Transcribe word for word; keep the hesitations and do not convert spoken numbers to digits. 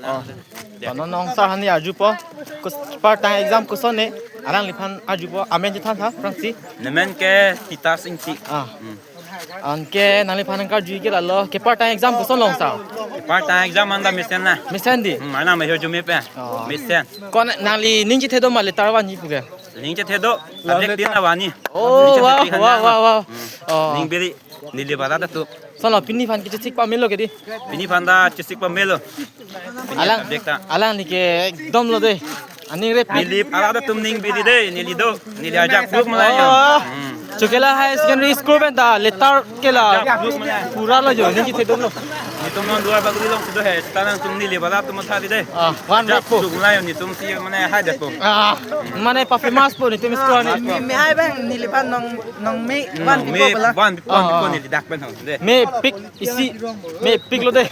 Oh. Kono nong sir hani arjupo. Kus part time exam kosonne. Alangliphan arjupo. Amen chethan tha, Francis. Nemen ke Titas Ingti. Ah. Hmm. Anke nangliphan nangkarju ke lalo. Ke part time exam koson long sir? Part time exam anta mesen na. Mesen dei? Hmm, mana me ho jumi pe. Oh. Mesen. Ko nangli ning chethedun ma letter vanji pu ke? Ning chethedun. Love letter. Abjek din na vani. Oh, ning chethedun wow, wow, wow, wow. Hmm. Oh. Ning biri. Neli barat atum. Solo, piniphan ke chesik pamelo ke dei? Piniphan ta chesik pamelo. Pini alang, subject ta. Alang neli ke ekdom lo dei. Aning rep. Neli barat atum ning biri dei, neli do, neli ajak group malai ya. Oh. Hmm. Chokela High Secondary School pen ta letter ke la. Ajak group malai. Pura lo jo, ning chethedun lo. Netum non dua bagri long sudah hai, sekarang tum neli barat atum matha dei. Ah, one ajak rep po. Group malai, netum si mane hai dei po. Ah, mane pa famous po netum school ni. Me, me hai bang, neliphan nong, nong me, hmm, one nong people me, pala. One people, oh, people oh. Neli dak pen ho, dei. Mepik isi, mepik lo dei.